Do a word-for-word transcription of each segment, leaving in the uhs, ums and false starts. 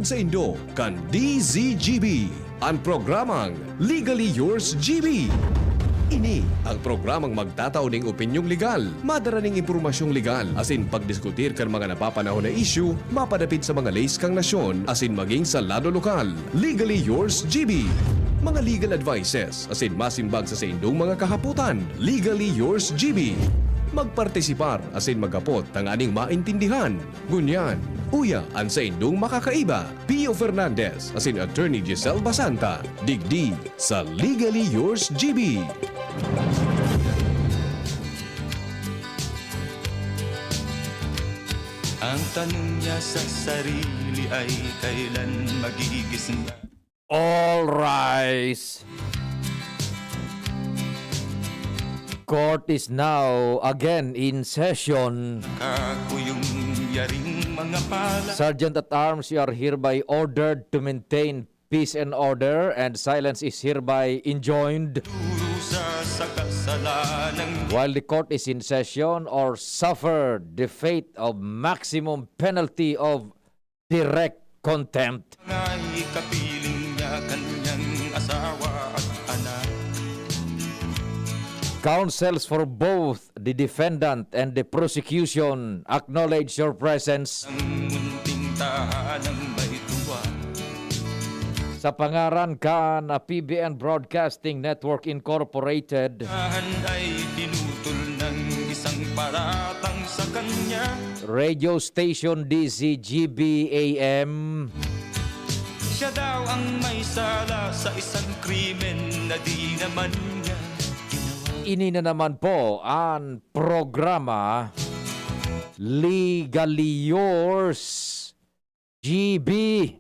Saindo kan D Z G B, an programang Legally Yours G B. Ini ang programang magtatao ning opinyong legal, madara ning impormasyong legal, asin pagdiskutir kan mga napapanahon na isyu mapadapit sa mga leis kan nasyon asin maging sa lado lokal. Legally Yours G B. Mga legal advices asin masimbag sa saindong mga kahapotan. Legally Yours G B. Magpartisipar asin maghapot tanganing maintindihan. Ngunyan, uya an saindong makakaiba, Pio Fernandez asin Attorney Giselle Basanta, digdi sa Legally Yours G B. Ang tanong niya sa sarili ay kailan magigising na. All rise. Court is now again in session. Kako yung yaring mga pala. Sergeant at Arms, you are hereby ordered to maintain peace and order, and silence is hereby enjoined Durusa sa kasalanan. While the court is in session or suffer the fate of maximum penalty of direct contempt. Mga ikapiling niya kanyang asawa at anak. Counsels for both the defendant and the prosecution acknowledge your presence. Ang munting tahanang may tuwa. Sa pangaran kan P B N Broadcasting Network Incorporated, Tahan ay pinutol ng isang paratang sa kanya. Radio Station D Z G B A M. Siya daw ang may sala sa isang krimen na di naman niya ginawa. Ini na naman po ang programa Legally Yours G B.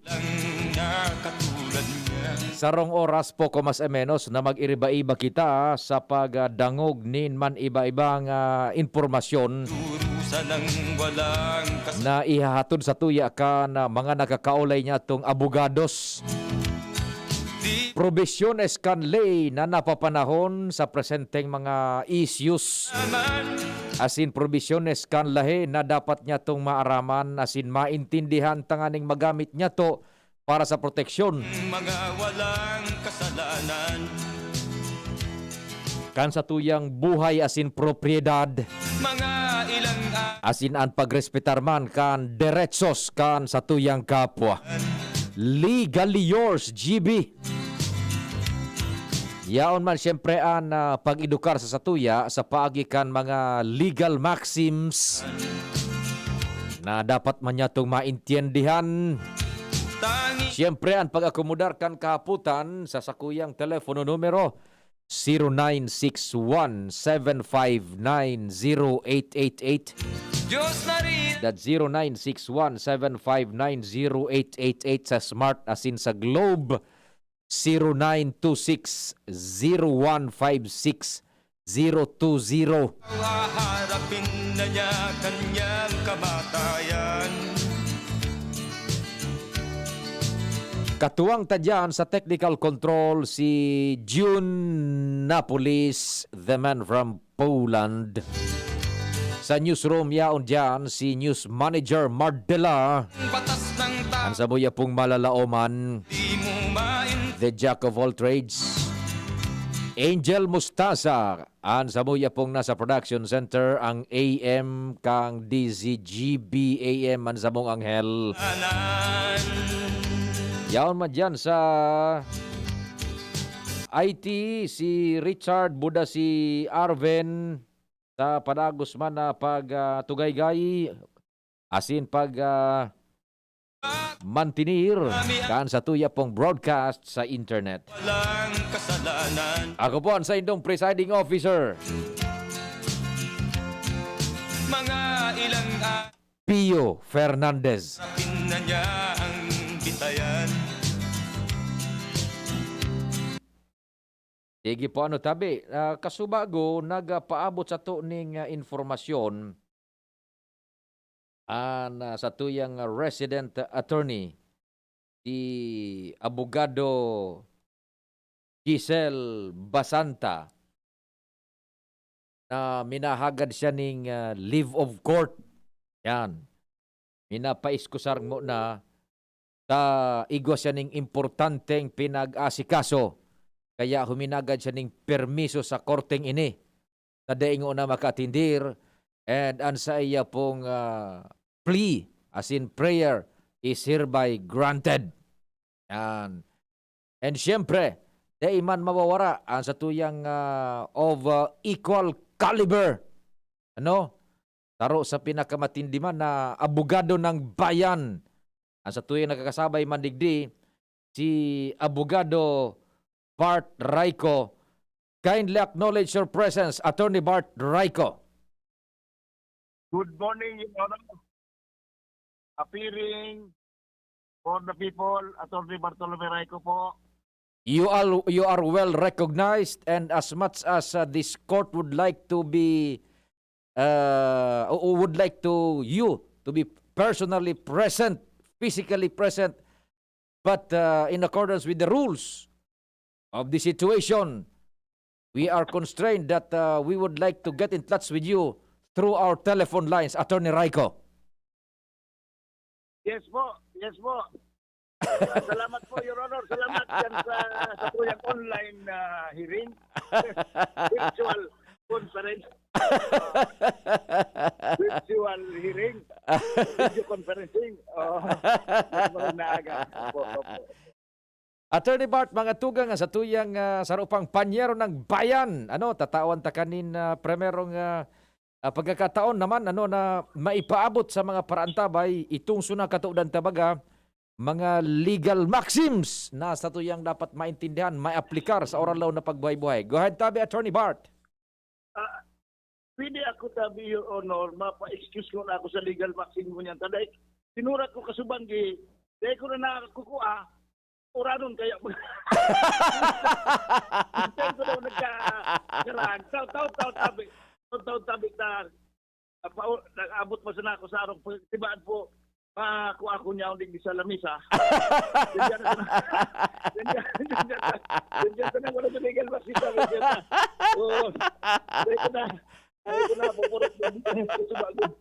Lang na katulad niya. Sarong oras, poko mas e menos, na mag-iriba-iba kita sa pagdangog nin man iba-ibang ah, impormasyon Durusa ng walang kas- na ihahatod sa tuya kan ah, mga nakakaulay niya tong abogados. Di Probisyones kan ley na napapanahon sa presenteng mga issues. naman Asin probisyones kan lahi na dapat niya tong maaraman asin maintindihan tanganing magamit niya to para sa proteksyon mga walang kasalanan. kan sa tuyang buhay asin propiedad Mga ilang a- asin an pagrespetar man kan deretsos kan sa tuyang kapwa. Legally yours, G B. Yaon man siyempre an ah, pag-edukar sa satuya sa paagi kan mga legal maxims na dapat man niya itong maintindihan. Tangi Siyempre, ang pag-akomodar kan kahapotan sa sakuyang telepono numero, zero nine six one seven five nine zero eight eight eight. Diyos na rin That's zero nine six one seven five nine zero eight eight eight sa Smart asin sa Globe, zero nine two six zero one five six zero two zero. Haharapin na niya kanyang kamatayan. Katuwang ta dyan sa technical control si June Napolis, the man from Poland. Sa newsroom yaon dyan si News Manager Mardela. Batas ng Ang tao, samuya pong malalaoman, di mo main the jack of all trades, Angel Mustasa. Ang samuya pong nasa production center, ang A M kang D Z G B A M, ang samong anghel. Anan. Yaon man dyan sa I T, si Richard, buda si Arven, sa padagos man na pag ah, tugaygay, asin pag ah, mantinir kan sa tuya pong broadcast sa internet. Walang kasalanan. Ako po ang sa indong presiding officer, Mga ilang a- Pio Fernandez. Pinanyaang bitayan. Sige po, ano tabi, ah, kasubago nagpaabot sato ning ah, informasyon an ah, satuyang resident attorney, si Abogado Giselle Basanta, na minahagad siya ning ah, leave of court. Yan. Minapaiskusar mo na ta igwa siya ning importanteng pinag-asikaso, kaya huminagad siya ning permiso sa korteng ini na dai ngona makaatindir, and an saiya pong, ah, plea, as in prayer, is hereby granted. Yan. And siyempre, dai man mawawara ang satuyang, ah, of, ah, equal caliber. Ano? Saro sa pinakamatindi man na abogado ng bayan. Ang satuyang nakakasabay man digdi, si Abogado Bart Raico. Kindly acknowledge your presence, Attorney Bart Raico. Good morning, Your Honor. Appearing for the people, Attorney Bartolome Raico po. You are, you are well recognized, and as much as, uh, this court would like to be, uh, o, o would like to you to be personally present, physically present, but, uh, in accordance with the rules of the situation, we are constrained that, uh, we would like to get in touch with you through our telephone lines, Attorney Raico. Yes po, yes po. Ah, salamat po, Your Honor. Salamat dyan sa, sa tuyang online, ah, hearing. Virtual conference. Ah, virtual hearing. Video conferencing. Oh, mas magandang aga. Opo, opo. Attorney Bart, mga tugang, sa tuyang, ah, saro pang panyero ng bayan, ano, tatawan ta kanin, ah, primerong, ah, ah, pagkakataon naman, ano, na maipaabot sa mga paraantabay itong suna katodan ta baga, mga legal maxims na sa tuyang dapat maintindihan, maaplikar sa oralaw na pagbuhay-buhay. Go ahead, tabi, Attorney Bart. Ah, pwede ako tabi, Your Honor, mapa-excuse ko na ako sa legal maxim ko niyan. Taday, sinurat ko kasubang gi, dahil ko na nakakukua, uranon kaya. Hintay ko daw nagka-, karaan. Taw, taw, taw, tabi. Taw, taw, tabi, ta-, apa, o, nag-abot pa sana ako sa arong pagtibaan po. Makua ako niya, digdi sa lamisa. Diyan na sana. Diyan, diyan, diyan, diyan, diyan sana, wala sa legal maxim, diyan na. Oo. Dahil ko na, dahil ko na, pupurot ko dito sa bago.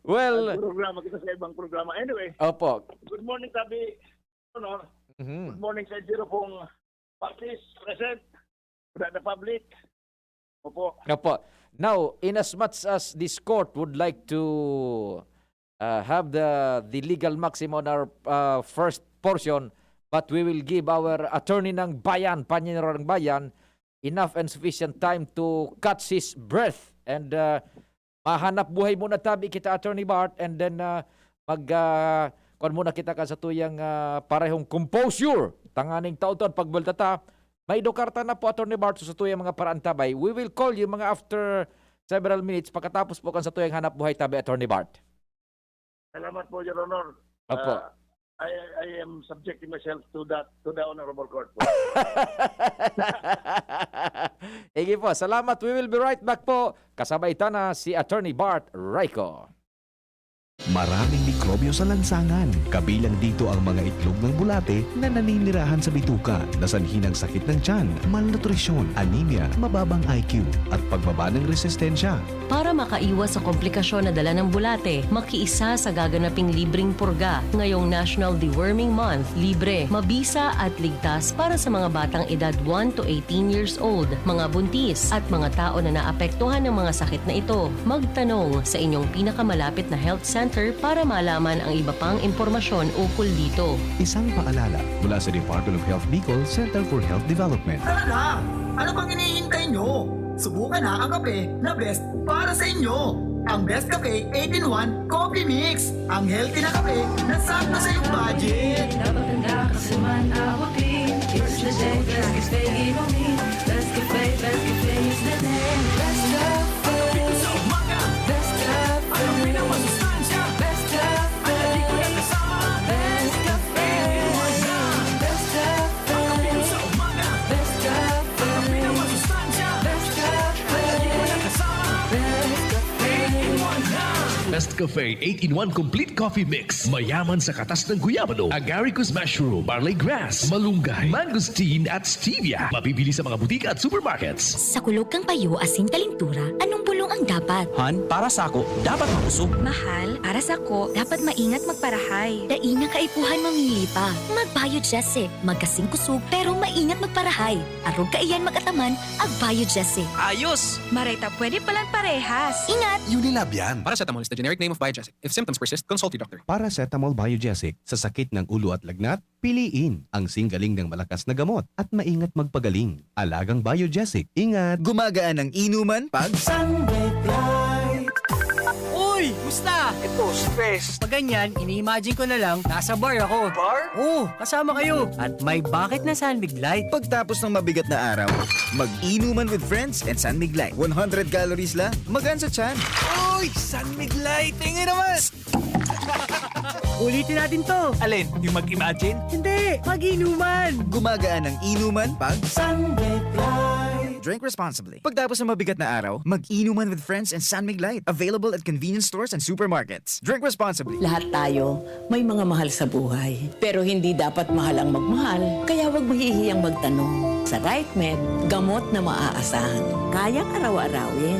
Well, ang programa kita sa ibang programa. Anyway, opo. Good morning, tabi. Ano? Mhm. Good morning sa Zero pong parties present. Wala na public. Opo. Opo. Now, in as much as this court would like to, uh, have the, the legal maxim on our, uh, first portion, but we will give our attorney ng bayan, panyero ng bayan, enough and sufficient time to catch his breath and, uh, mahanap buhay muna tabi kita, Attorney Bart, and then, ah, mag, ah, kuwan muna kita kan satuyang, ah, parehong composure. Tanganing taon-taon pagbulta ta. May dokarta na po, Attorney Bart, sa satuyang mga paraantabay. We will call you mga after several minutes pagkatapos po kan satuyang hanap buhay tabi, Attorney Bart. Salamat po, Your Honor. Opo. Ah, I, I am subjecting myself to that, to the honorable court po. Sige po, salamat. We will be right back po. Kasabay ta na si Attorney Bart Raico. Maraming mikrobyo sa lansangan. Kabilang dito ang mga itlog ng bulate na naninirahan sa bituka, na sanhi ng sakit ng tiyan, malnutrisyon, anemia, mababang I Q, at pagbaba ng resistensya. Para makaiwas sa komplikasyon na dala ng bulate, makiisa sa gaganaping libreng purga ngayong National Deworming Month. Libre, mabisa at ligtas para sa mga batang edad one to eighteen years old, mga buntis, at mga tao na naapektuhan ng mga sakit na ito. Magtanong sa inyong pinakamalapit na health center para malaman ang iba pang impormasyon ukol dito. Isang paalala mula sa Department of Health Bicol, Center for Health Development. Tara na! Ano pang hinihintay nyo? Subukan na ang kape na best para sa inyo. Ang Best Cafe eight-in-one Coffee Mix. Ang healthy na kape na sakto sa iyong budget. Dapat ang lakas man abutin. It's the day, Best Cafe inumin. Best Cafe, Best Cafe is the name. Best Cafe. Best Cafe. Best Cafe. Best Cafe. Best Cafe. Best Cafe. Best Cafe. Best Cafe. Best Cafe eight-in-one Complete Coffee Mix. Mayaman sa katas ng guyabano, agaricus mushroom, barley grass, malunggay, mangosteen at stevia. Mabibili sa mga butika at supermarkets. Sa kulog kan payo asin kalintura, anong bulong ang dapat? Han, para sako, dapat makusog. Mahal, para sako, dapat maingat magparahay. Dai na kaipuhan mamili pa. Mag-Biogesic. Magkasing kusog, pero maingat magparahay. Arog kaiyan mag-ataman, ag-Biogesic. Ayos! Maray ta pwede palan parehas. Ingat! Unilab yan. Paracetamol is the generic name of Biogesic. If symptoms persist, consult your doctor. Paracetamol Biogesic sa sakit ng ulo at lagnat, piliin ang singgaling ng malakas na gamot at maingat magpagaling. Alagang Biogesic, ingat! Gumagaan ang inuman pag Sunbet Light. Uy! Musta? Ito, stress. Pag ganyan, ini-imagine ko na lang, nasa bar ako. Bar? Oo, kasama kayo. At may bucket na San Mig Light. Pagtapos ng mabigat na araw, mag-inuman with friends and San Mig Light. One hundred calories lang, magaan sa tiyan. Uy! San Mig Light! Tingin naman! Ulitin natin to. Alin? Yung mag-imagine? Hindi! Mag-inuman! Gumagaan ang inuman pag Sunbet Light. Drink responsibly. Pagtapos ng mabigat na araw, mag-inuman with friends and San Mig Light. Available at convenience stores and supermarkets. Drink responsibly. Lahat tayo may mga mahal sa buhay. Pero hindi dapat mahal ang magmahal, kaya huwag mahihiyang magtanong. Sa RightMed, gamot na maaasahan. Kayang araw-arawin.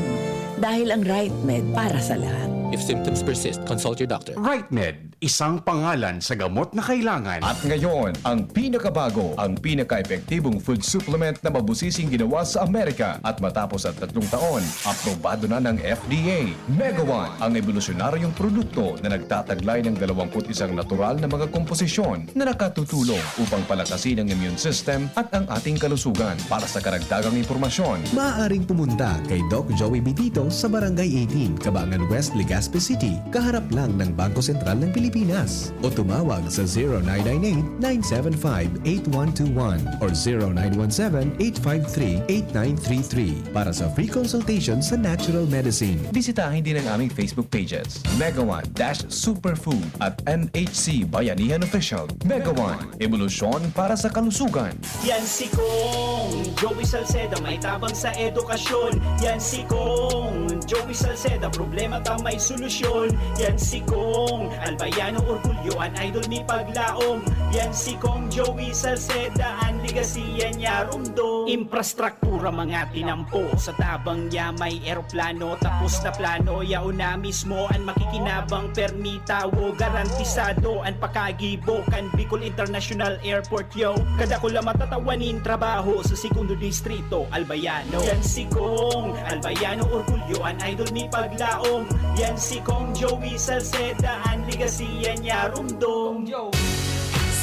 Dahil ang RightMed para sa lahat. If symptoms persist, consult your doctor. RightMed, isang pangalan sa gamot na kailangan. At ngayon, ang pinakabago, ang pinaka-epektibong food supplement na mabusising ginawa sa Amerika at matapos ang tatlong taon, aprobado na ng F D A. Megawan, ang ebolusyonaryong produkto na nagtataglay ng dalawampu't isang natural na mga komposisyon na nakatutulong upang palakasin ang immune system at ang ating kalusugan. Para sa karagdagang impormasyon, Maaaring pumunta kay Doc Joey Bitito sa Barangay eighteen, Cabangan West, Legazpi City, kaharap lang ng Bangko Sentral ng Pilipinas. O tumawag sa zero nine nine eight, nine seven five, eight one two one or zero nine one seven, eight five three, eight nine three three para sa free consultation sa natural medicine. Bisitahin din ang aming Facebook pages, Megawan dash Superfood at M H C Bayanihan Official. Megawan, ebolusyon para sa kalusugan. Yan si Kong Joey Salceda, may tabang sa edukasyon. Yan si Kong Joey Salceda, problema ta may solusyon. Yan si Kong Albayano Orgulyo, an idol mi paglaom. Yan si Kong Joey Salceda, an legacy yan niya rumdom. Infrastruktura mga tinampo, sa tabang niya may eroplano, tapos na plano, yaon na mismo an makikinabang, permi tawo, garantisado an pakagibo kan Bicol International Airport, yo. Kadakula matatawan nin trabaho sa Segundo Distrito, Albayano. Yan si Kong Albayano Orgulyo, an idol mi paglaom. Yan si Kong Joey Salceda, an legacy yan niya rumdom. Kong Joey.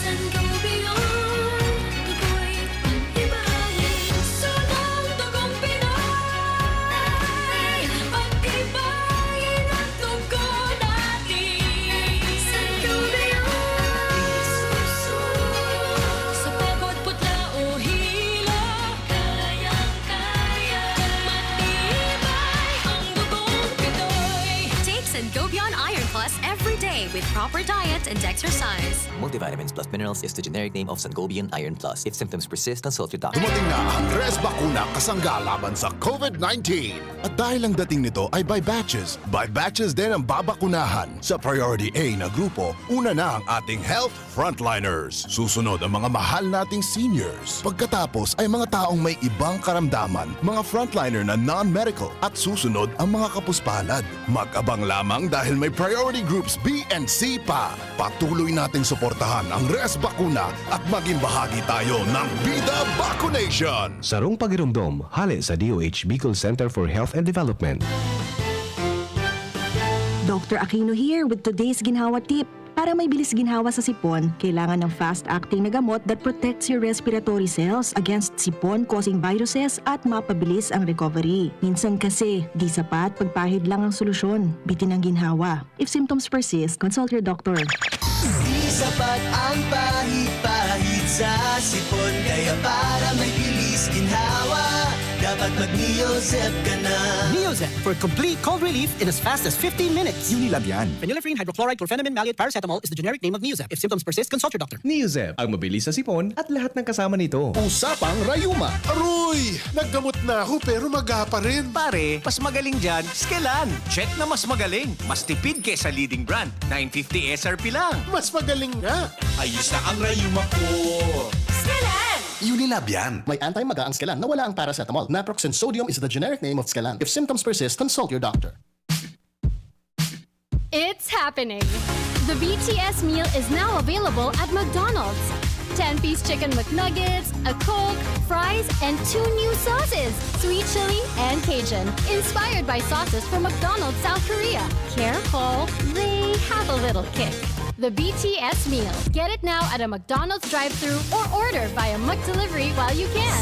San Gobion, tukoy, ibahin, sunang dugong Pinoy. Pagtibayin ang dugo natin. San Gobion, sa pagod, putla o hilo, kayang-kaya, matibay ang dugong Pinoy. Take Sangobion Iron Plus every day with proper diet and exercise. Multivitamins plus minerals is the generic name of Sangobion Iron Plus. If symptoms persist, consult your doctor. Dumating na ang Res Bakuna kasangga laban sa COVID nineteen. At dahil ang dating nito ay by batches, by batches din ang babakunahan. Sa Priority A na grupo, una na ang ating health frontliners. Susunod ang mga mahal nating seniors. Pagkatapos ay mga taong may ibang karamdaman, mga frontliner na non-medical, at susunod ang mga kapuspalad. Mag-abang lamang dahil may priority groups B and C pa. Patuloy nating suportahan ang Res Bakuna at maging bahagi tayo ng Bida Vacunation! Sarong pagiromdom, hale sa D O H Bicol Center for Health and Development. Doctor Aquino here with today's ginhawa tip. Para may bilis ginhawa sa sipon, kailangan ng fast-acting na gamot that protects your respiratory cells against sipon-causing viruses at mapabilis ang recovery. Minsan kasi, di sapat pagpahid lang ang solusyon. Bitin ang ginhawa. If symptoms persist, consult your doctor. Di sapat ang pahid-pahid sa sipon, kaya para may bilis ginhawa, dapat mag-Neozep ka na. Neozep, for complete cold relief in as fast as fifteen minutes. Unilab yan. Phenylephrine hydrochloride chlorphenamine maleate paracetamol is the generic name of Neozep. If symptoms persist, consult your doctor. Neozep, ang mabilis na sipon at lahat ng kasama nito. Usapang rayuma. Aroy! Naggamot na ako pero maga pa rin. Pare, mas magaling dyan, Skelan. Check na mas magaling. Mas tipid kesa leading brand. nine fifty S R P lang. Mas magaling nga. Ayos na ang rayuma ko. Skelan! Unilab yan. May anti-maga ang Skelan na wala ang paracetamol. Naproxen sodium is the generic name of Skelan. If symptoms persist, consult your doctor. It's happening! The B T S meal is now available at McDonald's. ten-piece chicken McNuggets, a Coke, fries, and two new sauces, sweet chili and Cajun, inspired by sauces from McDonald's South Korea. Careful, they have a little kick. The B T S meal. Get it now at a McDonald's drive-thru or order via McDelivery while you can.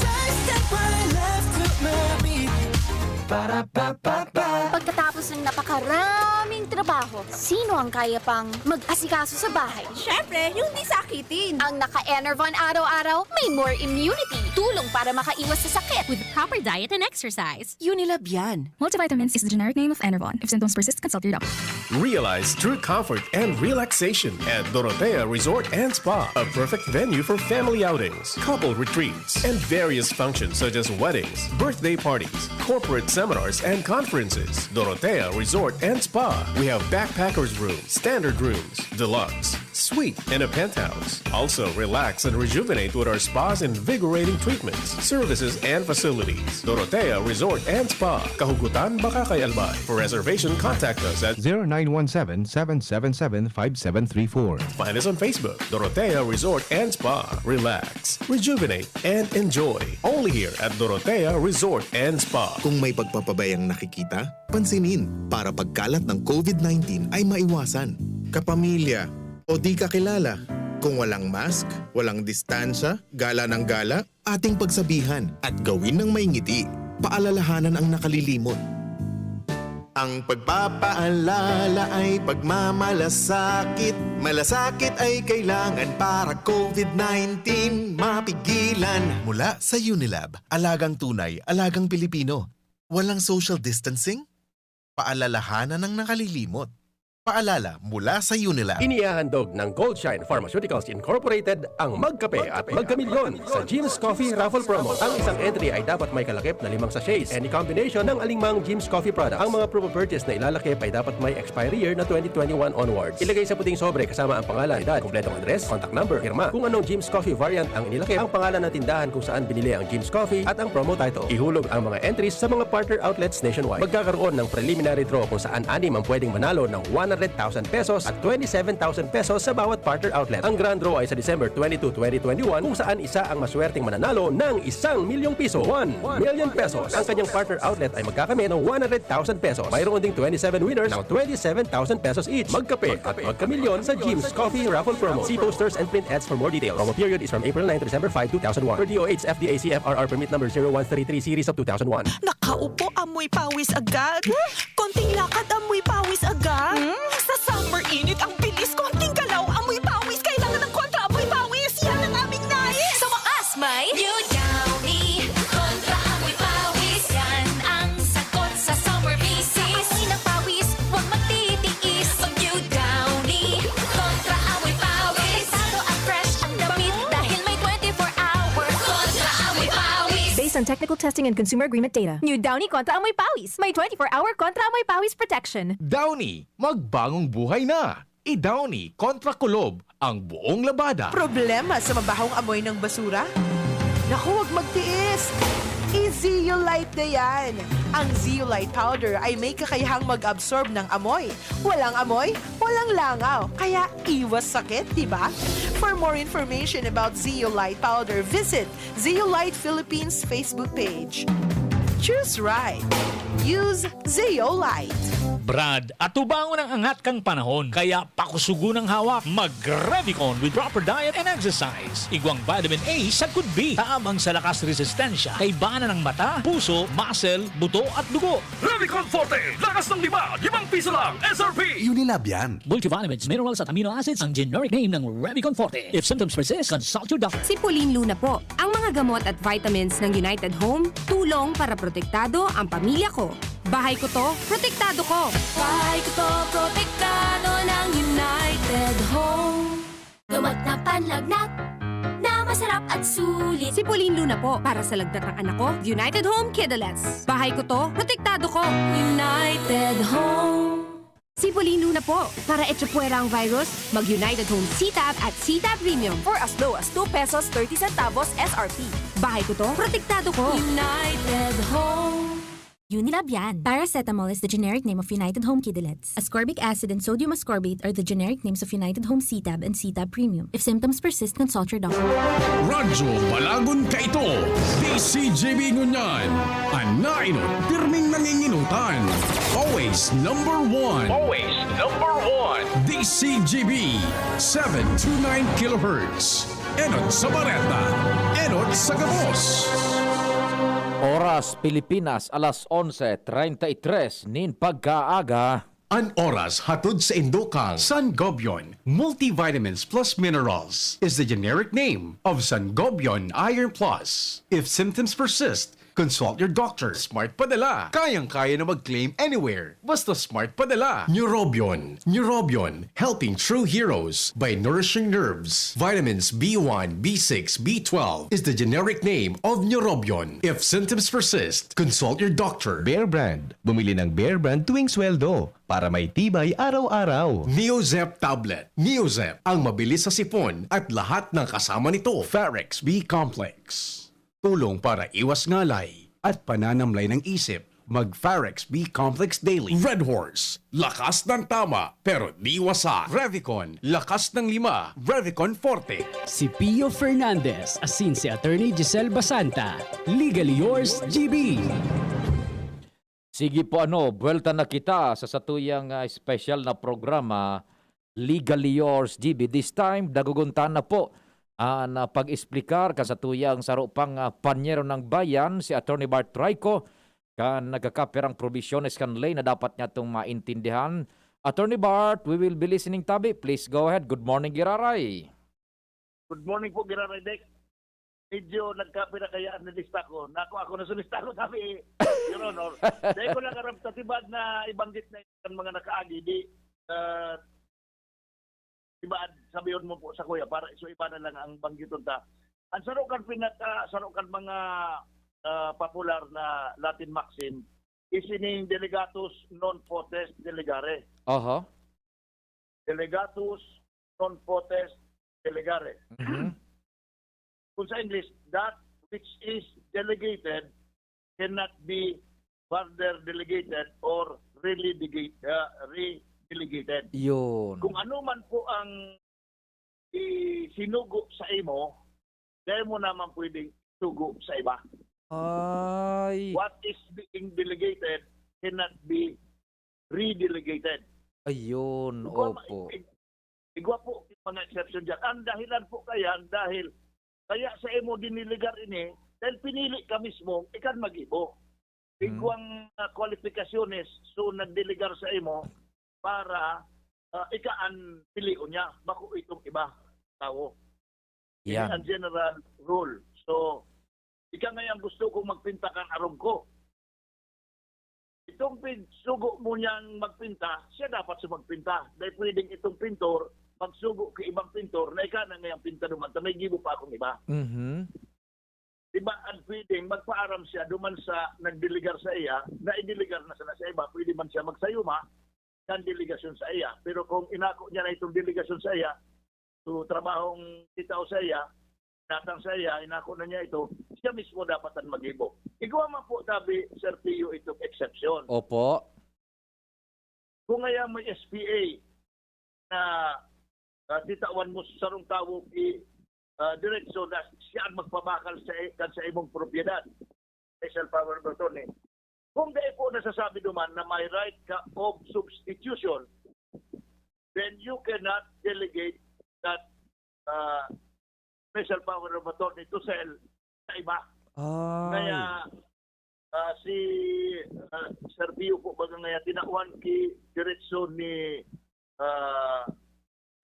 Pagkatapos ng napakaraming trabaho, sino ang kaya pang mag-asikaso sa bahay? Siyempre, yung di sakitin. Ang naka-Enervon araw-araw, may more immunity. Tulong para makaiwas sa sakit. With proper diet and exercise. Unilab yan. Multivitamins is the generic name of Enervon. If symptoms persist, consult your doctor. Realize true comfort and relaxation at Dorotea Resort and Spa, a perfect venue for family outings, couple retreats, and various functions such as weddings, birthday parties, corporate seminars, and conferences. Dorotea Resort and Spa. We have backpackers room, standard rooms, deluxe, suite, and a penthouse. Also, relax and rejuvenate with our spa's invigorating treatments, services, and facilities. Dorotea Resort and Spa, Kahugutan, Bacacay, Albay. For reservation, contact us at zero nine one seven, seven seven seven, five seven three four. Find us on Facebook, Dorotea Resort and Spa. Relax, rejuvenate, and enjoy. Only here at Dorotea Resort and Spa. Kung may pagpapabayang nakikita, pansinin para pagkalat ng COVID nineteen ay maiwasan. Kapamilya o di kakilala, kung walang mask, walang distansya, gala ng gala, ating pagsabihan at gawin ng may ngiti. Paalalahanan ang nakalilimot. Ang pagpapaalala ay pagmamalasakit. Malasakit ay kailangan para COVID nineteen mapigilan. Mula sa Unilab, alagang tunay, alagang Pilipino. Walang social distancing? Paalalahanan ng nakalilimot. Paalala mula sa Unilab. Inihahandog ng Goldshine Pharmaceuticals Incorporated ang Magkape at Magkamilyon sa Jim's Coffee Raffle Promo. Ang isang entry ay dapat may kalakip na limang sachets, any combination ng alingmang Jim's Coffee product. Ang mga proof of purchase na ilalakip ay dapat may expiry year na twenty twenty-one onwards. Ilagay sa puting sobre kasama ang pangalan, edad, kompletong address, contact number, pirma. Kung anong Jim's Coffee variant ang inilakip, ang pangalan ng tindahan kung saan binili ang Jim's Coffee at ang promo title. Ihulog ang mga entries sa mga partner outlets nationwide. Magkakaroon ng preliminary draw kung saan anim ang pwedeng manalo ng one hundred thousand pesos at twenty-seven thousand pesos sa bawat partner outlet. Ang grand draw ay sa December twenty-two, twenty twenty-one, kung saan isa ang maswerteng mananalo ng isang milyong piso, one million pesos. Ang kanyang partner outlet ay magkakamit ng one hundred thousand pesos. Mayroon ding twenty-seven winners ng twenty-seven thousand pesos each. Magkape at magkamilyon sa Jim's Coffee Raffle Promo. See posters and print ads for more details. Promo period is from April nine to December five, two thousand one. Per D O H F D A C F R R permit number zero one three three series of two thousand one. Nakaupo, amoy pawis agad. Konting lakad, amoy pawis agad. Sa summer init, ang bilis. Konting galaw, amoy pawis. Kailangan ng kontra amoy pawis. Yan ang aming nais. Sa wakas, may New Downy Kontra Amoy Pawis. Yan ang sagot sa summer basis. Sa amoy ng pawis, huwag magtitiis. Mag New Downy Kontra Amoy Pawis. Protektado at fresh ang damit dahil may twenty-four hour Kontra Amoy Pawis. Based on technical testing and consumer agreement data. New Downy Kontra Amoy Pawis. May twenty-four hour Kontra Amoy Pawis protection. Downy, magbagong buhay na! I-Downy kontra kulob ang buong labada. Problema sa mabahong amoy ng basura? Naku, huwag magtiis! I-Zeolite na yan! Ang Zeolite powder ay may kakayahang mag-absorb ng amoy. Walang amoy, walang langaw. Kaya iwas sakit, di ba? For more information about Zeolite powder, visit Zeolite Philippines Facebook page. Choose right. Use Zeolite. Brad, atubangon ang angat kan panahon, kaya pakusugon ang hawak. Mag-Revicon with proper diet and exercise. Igwang vitamin A sagkod B. Tabang sa lakas resistensya, kaibanan ng mata, puso, muscle, buto at dugo. Revicon Forte, lakas ng lima, limang piso lang, S R P! Unilab yan. Multivitamins, minerals at amino acids ang generic name ng Revicon Forte. If symptoms persist, consult your doctor. Si Pauline Luna po. Ang mga gamot at vitamins ng United Home, tulong para protektado ang pamilya ko. Bahay ko to, protektado ko. Bahay ko to, protektado ng United Home. Gamot na panlagnat na masarap at sulit. Sipulin Luna po para sa lagnat ng anak ko, United Home Kidalets. Bahay ko to, protektado ko. United Home. Sipulin Luna po para echapuera ang virus, mag United Home C-Tab at C-Tab Premium. For as low as two pesos thirty centavos S R P. Bahay ko to, protektado ko. United Home. Unilab yan. Paracetamol is the generic name of United Home Kidilets. Ascorbic acid and sodium ascorbate are the generic names of United Home C-Tab and C-Tab Premium. If symptoms persist, consult your doctor. Radyo Balagon Kaito, D C G B ngunyan. An nainot, pirming nanginginutan. Always number one. Always number one. D C G B, seven two nine kilohertz. Enot sa bareta, enot sa gabos. Oras Pilipinas, alas onse treinta y tres nin pagkaaga. An oras hatod sa indokang Sangobion Multivitamins Plus Minerals is the generic name of Sangobion Iron Plus. If symptoms persist, consult your doctor. Smart Padala. Kayang-kaya na mag-claim anywhere. Basta Smart Padala. Neurobion. Neurobion. Helping true heroes by nourishing nerves. Vitamins B one, B six, B twelve is the generic name of Neurobion. If symptoms persist, consult your doctor. Bear Brand. Bumili ng Bear Brand tuwing sweldo para may tibay araw-araw. Neozep Tablet. Neozep, ang mabilis sa sipon at lahat ng kasama nito. Farex B Complex. Tulong para iwas ngalay at pananamlay ng isip. Mag Farex B Complex Daily. Red Horse. Lakas ng tama, pero di wasa. Revicon. Lakas ng lima. Revicon Forte. Si Pio Fernandez, asin si Attorney Giselle Basanta. Legally yours, G B. Sige po, ano, buwelta na kita sa satuyang ah, special na programa, Legally Yours, G B. This time, daguguntan na po an ah, pag-explicar kan satuyang saro pang ah, panyero ng bayan, si Attorney Bart Raico, kan nagkakapirang probisyones kan ley na dapat niya itong maintindihan. Attorney Bart, we will be listening tabi. Please go ahead. Good morning, Giraray. Good morning po, Giraray Dek. Medyo nagkapira kaya ang nilista ko. Nako, ako na sulista ko, sabi, Your Honor. Dahil ko lang aram sa tibad na ibanggit na ang mga nakaagi, di, uh, tibad, sabihin mo po sa kuya, para iso iba na lang ang banggiton ta. Ang saro kan pinaka, saro kan mga uh, popular na Latin maxim, is ining delegatus non potest delegare. Aha. Delegatus non potest delegare. Mhm. Kung sa English, that which is delegated cannot be further delegated or relegate, uh, re-delegated. Yun. Kung ano man po ang isinugo sa imo, dahil mo naman pwedeng sugo sa iba. Ay. What is being delegated cannot be re-delegated. Ayun, Igwa, opo. ig- igwa po yung mga exception dyan. Ang dahilan po kaya, ang dahil, kaya sa imo diniligar ini, dahil pinili ka mismo, ikan mag-ibo. Hmm. Igwang uh, kwalipikasyones, so nagdiligar sa imo para uh, ikaan pilion niya, bako itong iba, tawo. Ini Yan. Ang general rule. So, ika ngayon gusto kong magpinta kan arog ko. Itong pin- sugo mo niyang magpinta, siya dapat sa magpinta. Dahil pwedeng itong pintor, magsugo ka ibang pintor, na ika na ngayang pinta duman, ta may gibo pa akong iba. Mhm. Di ba, ang pwedeng magpaaram siya duman sa nagdiligar sa iya, na idiligar na sana sa iba, pwede man siya magsayuma ng delegasyon sa iya. Pero kung inako niya na itong delegasyon sa iya, so trabahong titao sa iya, natang sa iya, inako na niya ito, siya mismo dapat ang mag-ibo. Igwa man po, tabi, Sir Pio, itong exception. Opo. Kung ngaya may S P A na uh, titawan mo sa sarong tawo ki uh, diretso na siya ang magpabakal sa kan sa imong propiedad, special power of attorney. Kung dai po nasasabi duman na may right ka of substitution, then you cannot delegate that uh, special power of attorney to sell sa iba. Ay. Kaya uh, si uh, Sir Pio po baga ngaya tinawan ki diretso ni uh,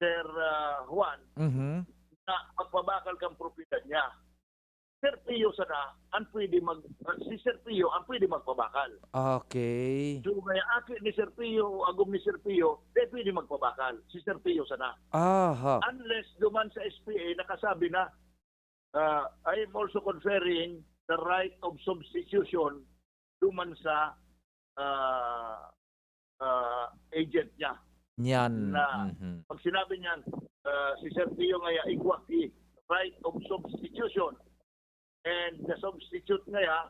Sir uh, Juan Mhm. na magpabakal kang propiedad niya. Sir Pio sana ang pwede mag, si Sir Pio ang pwede magpabakal. Okay. So, kaya aki ni Sir Pio o agom ni Sir Pio, di pwede magpabakal. Si Sir Pio sana. Aha. Unless duman sa S P A nakasabi na, ah, "I am also conferring the right of substitution duman sa, ah, ah, agent niya." Niyan, Na mhm. pag sinabi niyan, ah, si Sir Pio ngaya igwa ki right of substitution, and the substitute ngaya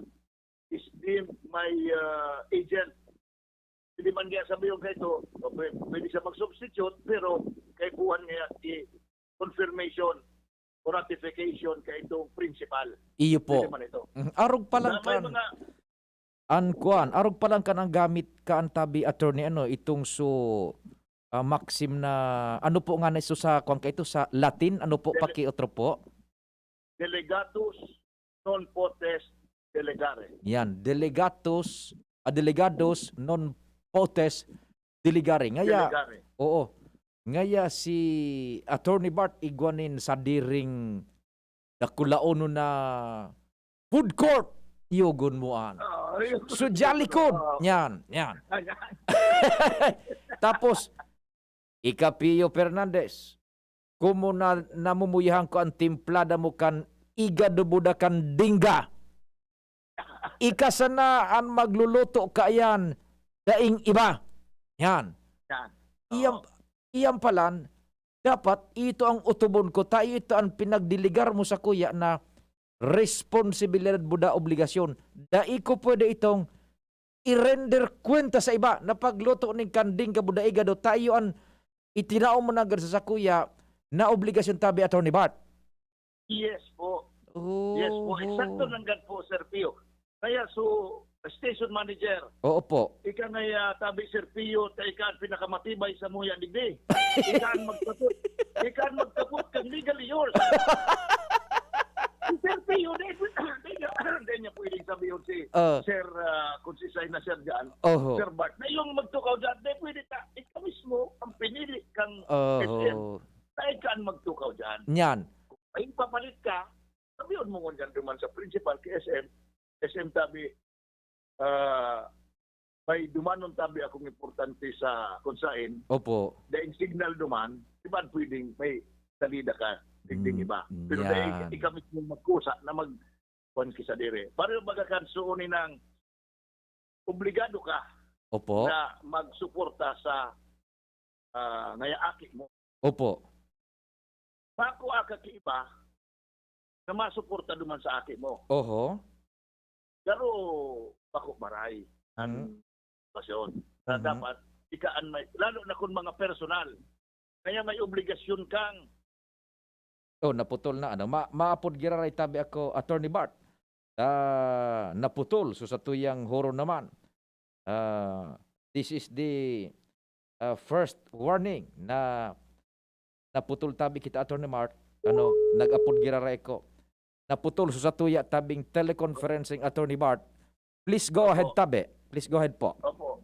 is deemed my, ah, agent. Hindi man niya sabi yung kaito, pwede, pwede siya mag-substitute, pero kaipuhan niya i-confirmation o ratification kaitong principal. Iyo po. Pwede man ito. Mhm. Arog pa lang Na may kan mga An kuan, arog pa lang kan ang gamit kan tabi, attorney, ano, itong so, ah, maxim na, ano po nga na iso sa kuan kaito, sa Latin, ano po, Dele- pakiotro po? Delegatus non potes delegare. Yan, delegatus, ah, delegados non potes delegare. Ngaya, Delegare. Oo. Ngaya si Attorney Bart igwa nin sadiring dakulaonon na food court, iyogon mo an. Ah, ayun. So, Jolly Code. Ah. Yan, yan. Ayan. Tapos, ika Pio Fernandez, komo na namumuyahan ko an timplada mo kan igado buda kan dingga. Ika sana an magluluto kaiyan, daing iba. Yan. Yan. Iyan, Oo. iyan palan, dapat ito ang utubon ko, ta ito an pinagdiligar mo sakuya na responsibilidad buda obligasyon. Dai ko pwede itong i-render kwenta sa iba na pagluto ning kanding ka buda igado, ta iyo an itinao mo nanggad sa sakuya na obligasyon tabi, Attorney Bart. Yes po. Oh, Yes po. Eksakto oh. nanggad po, Sir Pio. Kaya so, station manager, Oo po. ika na ya, tabi, Sir Pio, ta ika ang pinakamatibay sa muya digdi. Ika ang magkapot. Ika ang magkapot kang legal yours. Si Sir Pio, di, di niya, di niya pwedeng sabihin si Ah. Sir, ah, kung si Say na Sir dyan, Oho. Sir Bart, na yung magtukaw dyan, di pwede ta, ikaw mismo ang pinili kang Oho. S M. Dahil ka ang magtukaw dyan. Nyan. Kung may papalit ka, sabihin mo ngunyan duman sa principal kay S M, S M tabi, ah, may dumanon tabi akong importante sa kung sain, Opo. daing signal duman, di ba pwedeng may salida ka, tigding Mm, iba. Pero dahil yan. ikaw mismo magkusa na mag-, kuwan ki sa dire. Pareho baga kan suon ni nang obligado ka Opo. na magsuporta sa, ah, ngaya aki mo. Opo. Bako aka ki iba na masuporta duman sa aki mo. Oho. Pero bako maray ang Mhm. sitwasyon na Mhm. dapat ikaan may, lalo na kung mga personal. Kaya may obligasyon kang Oh, naputol na, ano? Ma-, maapod giraray tabi ako, Attorney Bart. Ah, naputol. So, sa tuyang horo naman. Ah, this is the, ah, first warning na naputol tabi kita, Attorney Bart. Ano, nag-apod giraray ko. Naputol. So, sa tuya tabing teleconferencing, Attorney Bart. Please go ahead, Opo. tabi. Please go ahead po. Opo.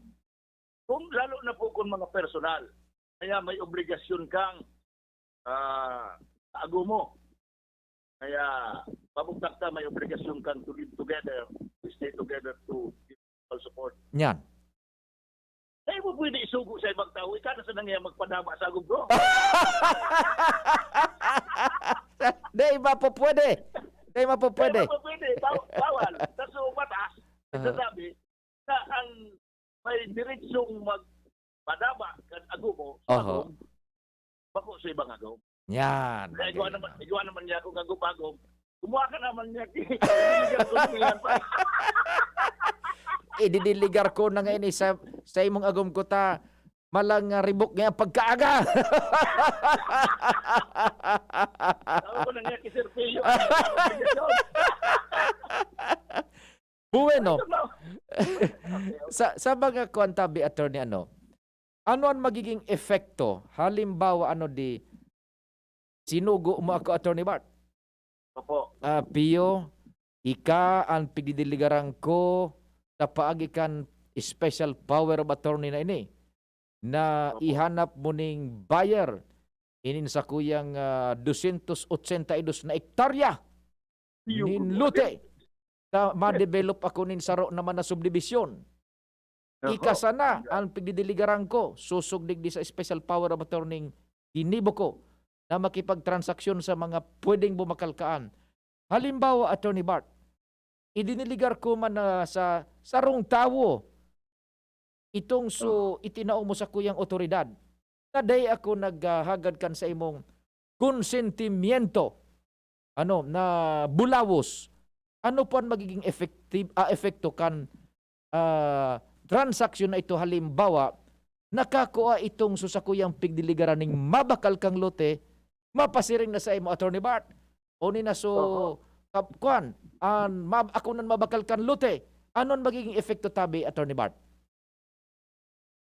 Kung lalo na po kung mga personal, kaya may obligasyon kang, ah, ago mo. Kaya, pabugtak ka, may obligasyon kang to live together, to stay together, to give support. Yan. Kaya mo pwede isugo sa ibang tao, ikaw na sa nangyayang magpadama sa ago, bro. Di ba po pwede? Di ba po pwede? Di ba po pwede? Baw-, bawal. Sa so, batas, Aha. nagsasabi na ang may diretsong magpadama kan ago mo, Oho. agom, bako sa ibang agom. Yan. Kaya igwa Magaling naman, na. igwa naman niya akong agom-agom. Kumuha ka naman niya. Ididiligar ko na yan pa. Ididiligar ko na ngayon eh, sa, sa imong agom ko ta. Malang nga ribok nga pagkaaga. Ako na nga, Sir Pio. Bueno. Ito na. Sa, sa mga kuwan tabi, attorney, ano, ano ang magiging epekto? Halimbawa, ano, di, sinugo mo ako, Attorney Bart. Opo. Ah, Pio, ika ang pigdidiligaran ko sa paagi kan special power of attorney na ini, na Opo. ihanap mo ning buyer inin sakuyang, ah, dosyentos otsenta y dos na ektarya. Iyo, nin lote. Ta, ma-develop ako nin saro naman na subdivision. Aha. Ika sana ang pigdidiligaran ko, susog digdi sa special power of attorney ginibo ko na makipagtransaksyon sa mga pwedeng bumakal kaan. Halimbawa, Attorney Bart, idiniligar ko man na sa sarong tawo itong su-, itinao mo sa kuyang otoridad, na dai ako naghahagad kan sa imong konsentimiento, ano, na bulawos. Ano po ang magiging effective, ah, epekto kan, ah, transaksyon na ito? Halimbawa, nakakua itong susakuyang pigdiligaran ning mabakal kang lote, mapasiring na sa imo, Attorney Bart. O ni na so, Oho. kap-, kwan, an, mab-, ako nan mabakal kan lote. Ano ang magiging epekto tabi, Attorney Bart?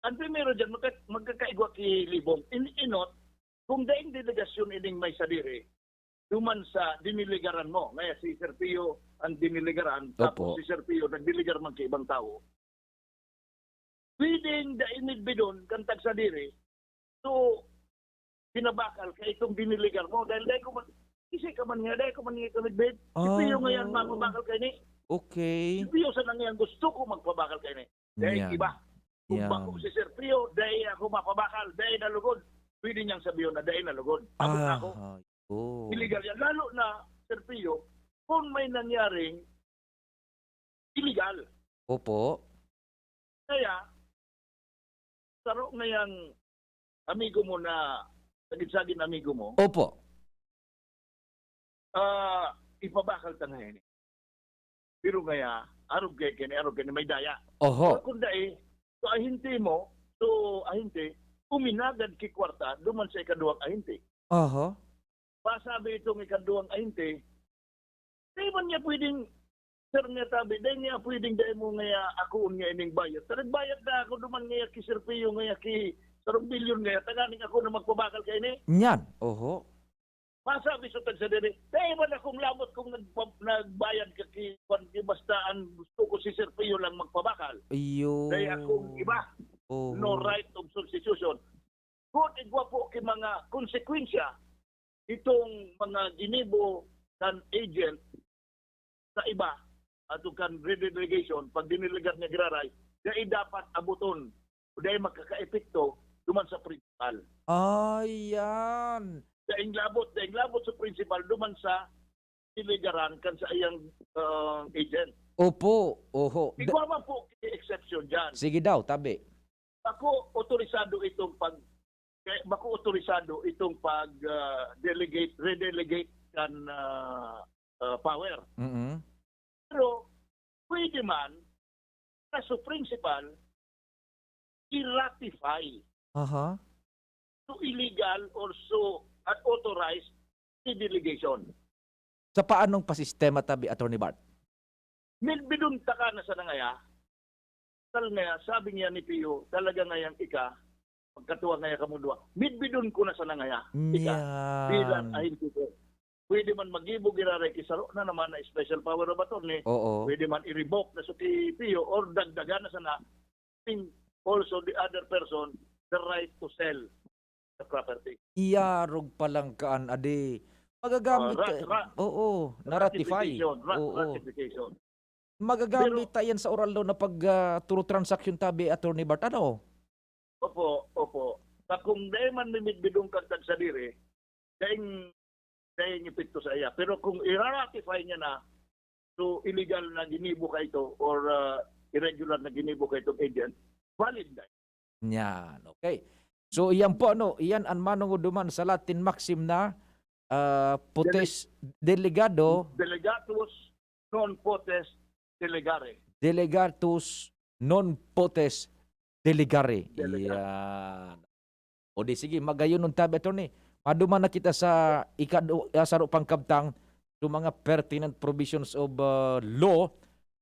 Ang primero dyan, magka-, magkakaigwa ki Libong. In, inot, kung daing delegasyon ining may sadiri, duman sa diniligaran mo, ngaya si Sir Pio ang diniligaran, tapos Opo. si Sir Pio nagdiligar man ki ibang tawo, pwedeng dai midbidon kan tagsadiri, so, pinabakal ka itong diniligar mo. Dahil dai ko man, kasi ka man nga, dai ko man nga kamidbid. Si Pio ngayon Ah. mapabakal kaini. Okay. Si Pio sa nang yan gusto ko magpabakal kaini. Dai Yan. iba. Kung Yan. bako si Sir Pio, dai ako mapabakal, dai na lugod. Pwede niyang sabihin na dai na lugod. Abot na ako. Ah, oh. Illegal yan. Lalo na, Sir Pio, kung may nangyaring illegal. Opo. Kaya, saro ngayang amigo mo na, sagid-sagid na amigo mo, Opo. ah, ipabakal ta ngayon eh. Pero ngaya, arog kay kini, arog kini, may daya. Oho. Pero kung dai, so ahente mo, so ahente, uminagad ki kwarta, duman sa ikaduwang ahente. Oho. Pasabi itong ikaduwang ahente, "Di man niya pwedeng, sir, nga tabi, di niya pwedeng dai mo ngaya akoon nga ining bayad. Sa nagbayad na ako, duman ngaya ki Sir Pio, ngaya ki sarong bilyon ngaya, tanganing ako na magpabakal kaini." Nyan, oho. Masabi sa tagsa diri, "Dai man akong labot kung nagpa-, nagbayad ka ki, kwan, ki, basta ang gusto ko si Sir Pio lang magpabakal. Iyo. Dai akong iba. Oho. No right of substitution." Kung igwa po ki mga konsekwensya itong mga ginibo kan agent sa iba, ato kan redelegation, pag dinelegar niya giraray, dai dapat abuton o dai makakaepekto duman sa principal. Ayan. Daing labot, daing labot sa principal duman sa delegaran kan sa iyang, ah, agent. Opo, oho. Da- Igwa man po ki exception dyan. Sige daw, tabi. Bako otorisado itong pag-, eh, bako otorisado itong pag, ah, delegate, redelegate kan, ah, ah, power. Mm-mm. Pero pwede man na so principal i-ratify Aha. to illegal or so unauthorized delegation. Sa paanong pasistema tabi, Attorney Bart? Midbidon ta ka na sa nangaya, tal ngaya, sabi niya ni Pio, talaga ngayang ika, pagkatuwa ngaya kamo duwa, midbidon ko na sa nangaya, ika, Yan. bilang ahente ko. Pwede man magibo giraray ki saro na naman na special power of attorney. Oo. Pwede man i-revoke na so ki Pio or dagdagan na sana, giving also the other person the right to sell the property. Iyarog pa lang kaan, adi. Magagamit Ah, ra-, ka, ra-, oo, na-ratify. ratification, ra-, Oo. ratification. Magagamit Pero ta yan sa oral law na pag, ah, through transaction tabi, Attorney Bart, ano? Opo, opo. Sa kung dai man mimidbidong kag tagsadiri, daing, daing epekto sa iya. Pero kung i-ratify niya na, so illegal na ginibo ka ito or, ah, irregular na ginibo ka itong agent, valid na. Yan, okay. So, iyan po, ano, iyan an manungoduman sa Latin maxim na, ah, potes delegado. Delegatus non potes delegare. Delegatus non potes delegare. Delegare. Yan. O di sige, magayon nun tabi, Attorney. Maduman na kita sa ikadu-, ah, saro pang kabtang, sa mga pertinent provisions of, ah, law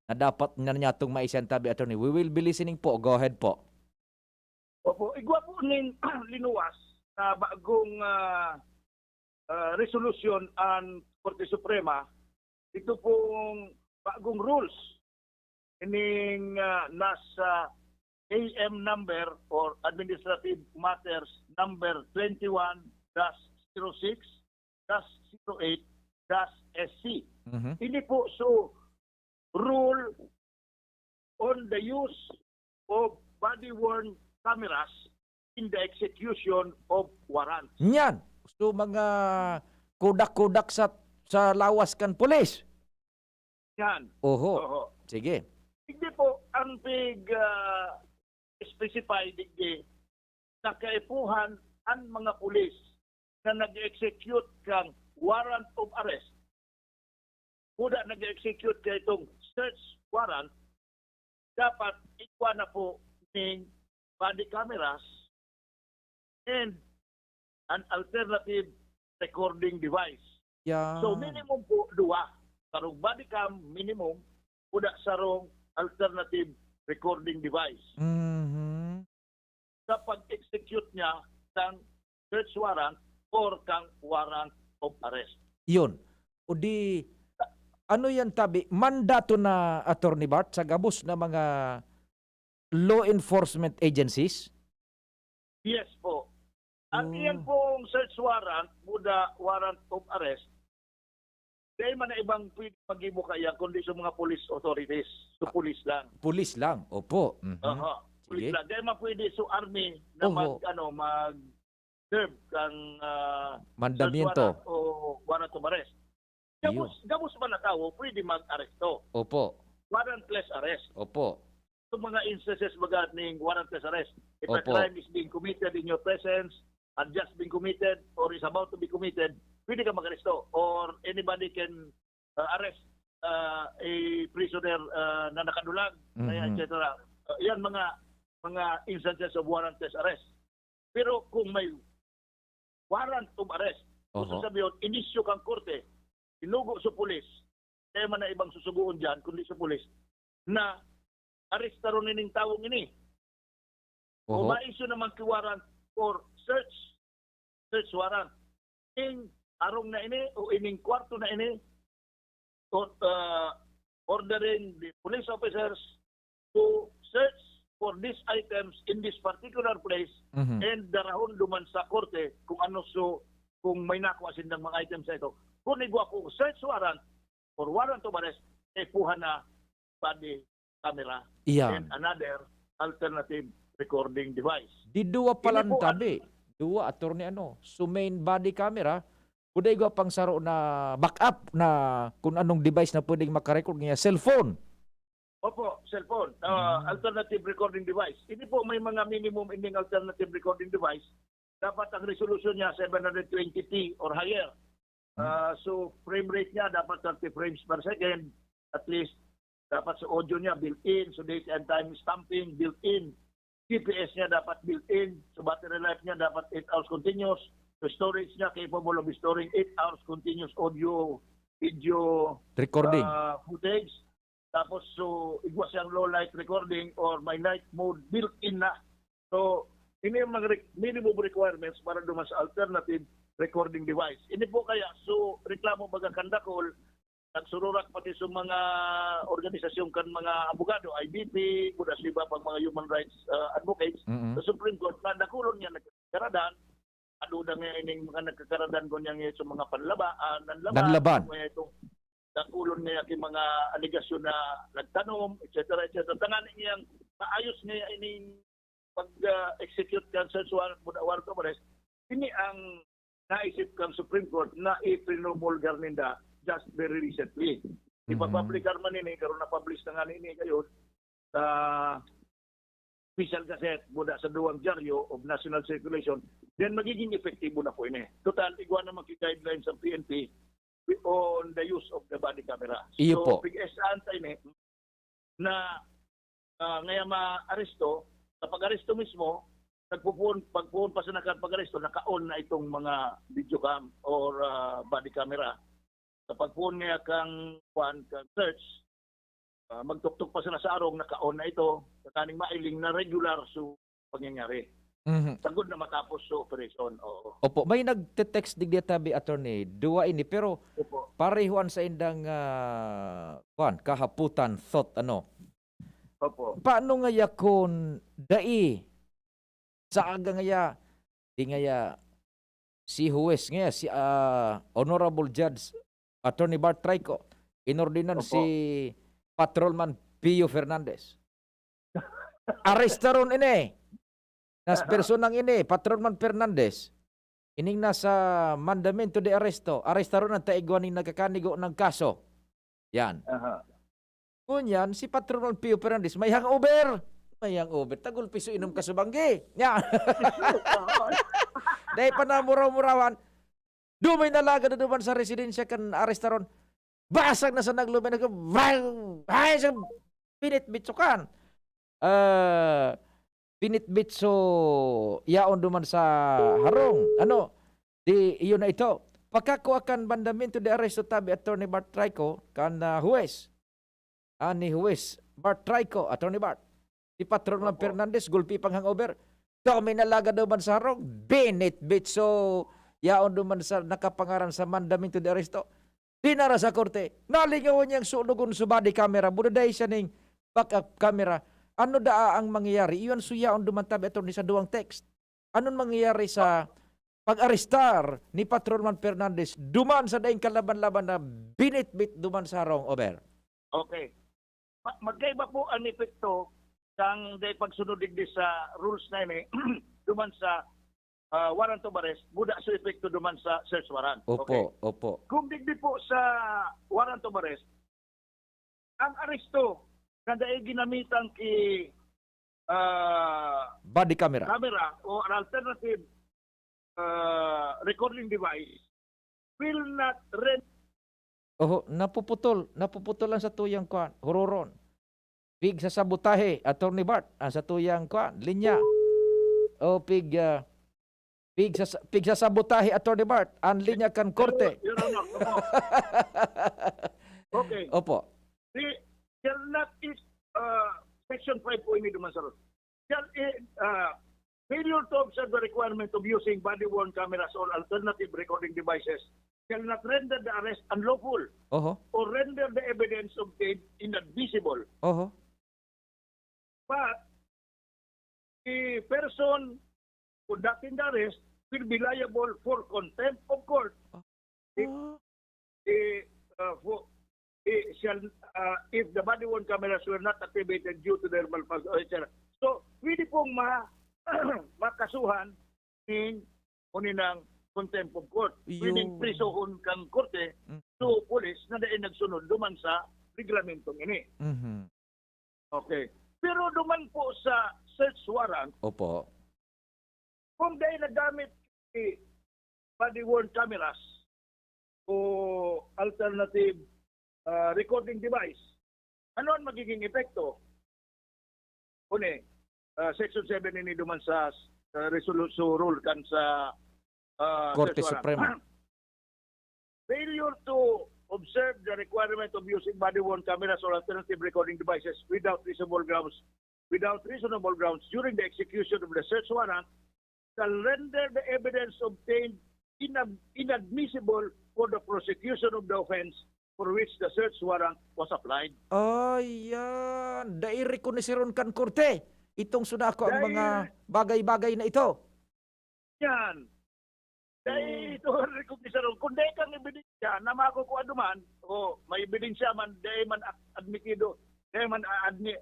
na dapat na niya itong maisan tabi, Attorney. We will be listening po. Go ahead po. Opo, igwa po nin linuwas na bagong, ah, ah, resolusyon ang Korte Suprema. Ito pong bagong rules ining, ah, nasa A M number or Administrative Matters number twenty-one dash zero six dash zero eight dash S C. Mhm. Ini po, so, rule on the use of body-worn cameras in the execution of warrants. Nyan. So, mga kodak-kodak sa, sa lawas kan pulis. Yan. Oho. Oho. Sige. Hindi po ang pig, ah, specify digdi na kaipuhan an mga pulis na nag-execute kan warrant of arrest. Kuda nag-execute ka itong search warrant, dapat igwa na po ning body cameras and an alternative recording device. Yeah. So, minimum po duwa. Sarong body cam, minimum, kuda sarong alternative recording device. Mhm. Sa pag-execute niya ng search warrant or kang warrant of arrest. Yun. O di, ano yan, tabi? Mandato na, Attorney Bart, sa gabos na mga law enforcement agencies? Yes po. Ang Oh. iyan pong search warrant, kuda warrant of arrest, dahil man na ibang pwede maggibo kaya, kundi sa mga police authorities. So, Ah, police lang. Police lang, opo. Mhm. Aha, police Sige. lang. Dahil man pwede sa army na Oho. mag, ano, mag-serve kang, ah, Mandamiento. search warrant o warrant of arrest. Gabos, Iyo. gabos man na tawo, pwede mag-aresto. Opo. Warrantless arrest. Opo. Sa mga instances, baga, ning warrantless arrest. If a Opo. crime is being committed in your presence, had just been committed, or is about to be committed, pwede ka mag-aresto. Or anybody can, uh, arrest, uh, a prisoner, uh, na nakadulag, kaya Mhm. et cetera. Uh, yan mga, mga instances of warrantless arrest. Pero kung may warrant of arrest, gusto Oho. sabihin, inisyu kang korte, sinugo sa pulis, kaya man na ibang susugoon dyan, kundi sa pulis, na arestaron nining tawong ini. O Oho. maisyu naman ki warrant for search, search warrant. In arong na ini o ining kwarto na ini, or, uh, ordering the police officers to search for these items in this particular place Mhm. and darahon duman sa korte kung ano so, kung may nakuha sindang mga items na ito. Kung igwa po search warrant or warrant of arrest, eh, kuha na body camera Iyan. and another alternative recording device. Di duwa Ini palan po an- tabi. Duwa, attorney, ano. So, main body camera, kuda igwa pang saro na backup na kung anong device na pwedeng makarecord niya, cellphone. Opo, cellphone. Ah, Mm. alternative recording device. Ini po may mga minimum ining alternative recording device. Dapat ang resolution niya seven hundred twenty p or higher. Mm. Ah, so, frame rate niya dapat thirty frames per second. At least, dapat sa audio niya built-in. So, date and time stamping built-in. G P S niya dapat built-in. So, battery life niya dapat eight hours continuous. So, storage niya capable of storing eight hours continuous audio, video, Recording. ah, footage. Tapos, so, igwa siyang low light recording or may night mode built-in na. So, ini ang mga re-, minimum requirements para duman sa alternative recording device. Ini po kaya, so, reklamo baga kan dakul, nagsururak pati sa mga organisasyon kan mga abogado, I B P, kuda sa iba pang mga human rights, ah, advocates, Mm-mm. sa Supreme Court, na dakulon niya nagkaradan, aduda nga ining mga nagkakaradan ko niya ngayon sa mga panlaba, ah, nanlaban, Nanlaban. Kaya itong dakulon niya yung mga aligasyon na nagtanom, et cetera, et cetera. Tanganing niyang maayos niya ining pag, ah, execute kan search warrant, warrant of arrest. Ini ang naisip kan Supreme Court na i-promulgar ninda just very recently. Mhm. Ipapublikar man ini, karon na-publish na nga nini kayo sa Official Gazette, buda sa duwang dyaryo of national circulation, then magiging epektibo na po ini. Total, igwa naman ki guidelines sa P N P on the use of the body camera. Iyo So, po. pig-esaan tayo ni na, ah, ngaya maaresto, sa pag-aresto mismo, nagpupuon, pagpuon pa sa nakapag-aresto, naka-on na itong mga video cam or, ah, body camera. Sa pagpuon ngaya kang, kwan, kang search, ah, magtuktok pa sila sa arong, naka-on na ito, tanganing mailing na regular so pangyayari. Mhm. Sagod na matapos so operation, oo. Opo, may nagte-text digdi tabi, attorney, duwa ini, pero Opo. pareho an saindang, ah, kwan, kahaputan, thought, ano. Opo. Paano ngaya kun dai sa aga ngaya, di ngaya si huwes ngaya, si, ah, Honorable Judge Attorney Bart Trico, inordinan Opo. si Patrolman Pio Fernandez. Arestaron ini. Nas personang ini, Patrolman Fernandez. Ining nasa mandamento de arresto, arestaron ang taigwa ning nagkakanigo ng kaso. Yan. Aha. Ngunyan, si Patrolman Pio Fernandez, may hangover. May hangover. Tagulpi so inom ka subanggi. Yan. Dahil pa na muraw-murawan, dumay na lagad na duman sa residensya kan arestaron. Basag na sa naglumay na, ay, ay, sa binitbit so kan. Ah, binitbit so yaon duman sa harong. Ano? Di, iyon na ito. Pakakua kan mandamento de arresto tabi Attorney Bart Trico kan, ah, huwes. Ah, ni huwes Bart Trico, Attorney Bart. Si Patrolman Opo. Fernandez, gulpi pang hangover. Kami nalaga duman sa harong, binitbit so yaon duman sa nakapangaran sa mandamento de arresto. Dinara sa korte, nalingawan niyang sulogon so body camera, buda dai siya ning backup camera. Ano daa ang mangyayari? Iyon so yaon duman tabi, Attorney, sa duwang text. Anong mangyayari sa pag-arestar ni Patrolman Fernandez duman sa daing kalaban-laban na binitbit duman sa harong, Ober? Okay. Ma-, magkaiba po ang epekto sang dai pagsunod digdi sa rules na ini duman sa, ah, warrant of arrest, buda sa epekto duman sa search warrant. Opo, Okay. opo. Kung digdi po sa warrant of arrest, ang aresto na dai ginamitan ki, ah, Body camera. camera o an alternative, ah, recording device will not render Oho, napuputol, napuputol ang satuyang kwan, huroron. Pigsasabotahe, Attorney Bart, ang satuyang kwan, linya. O pig, ah, pigsasa-, pigsasabotahe, Attorney Bart, ang linya kan korte. Your Honor, opo. Okay. Opo. Di, shall not is, ah, section five po ini duman sa rules. Shall, eh, ah, failure to observe the requirement of using body-worn cameras or alternative recording devices shall not render the arrest unlawful Oho. or render the evidence obtained inadmissible. Oho. But the person conducting the arrest will be liable for contempt of court. If, Ah. eh, uh, for, eh, shall, uh, if the body-worn cameras were not activated due to their malfunction, et cetera. So, pwede pong ma-, makasuhan ning kuninang contempt of court. Pwedeng Yun. prisuhon kang korte Mm. to pulis na dai nagsunod duman sa reglamentong ini. Mhm. Okay. Pero duman po sa search warrant, Opo. kung dai nagamit si body-worn cameras o alternative, ah, recording device, ano ang magiging epekto? Kuni, ah, Section seven ini duman sa, sa resolu-, so rule kan sa, ah, Korte search warrant. Suprema. Failure to observe the requirement of using body-worn cameras or alternative recording devices without reasonable grounds, without reasonable grounds during the execution of the search warrant shall render the evidence obtained inad-, inadmissible for the prosecution of the offense for which the search warrant was applied. Ayan, dai rekonoseron kan korte itong sudako ang Dai mga bagay-bagay na ito. Yan. Dai Hmm. ito rekonoseron. Kung dai kang ebidensya na makukua duman, o may ebidensya man, dai man ak-, admitido, dai man a-, admi-,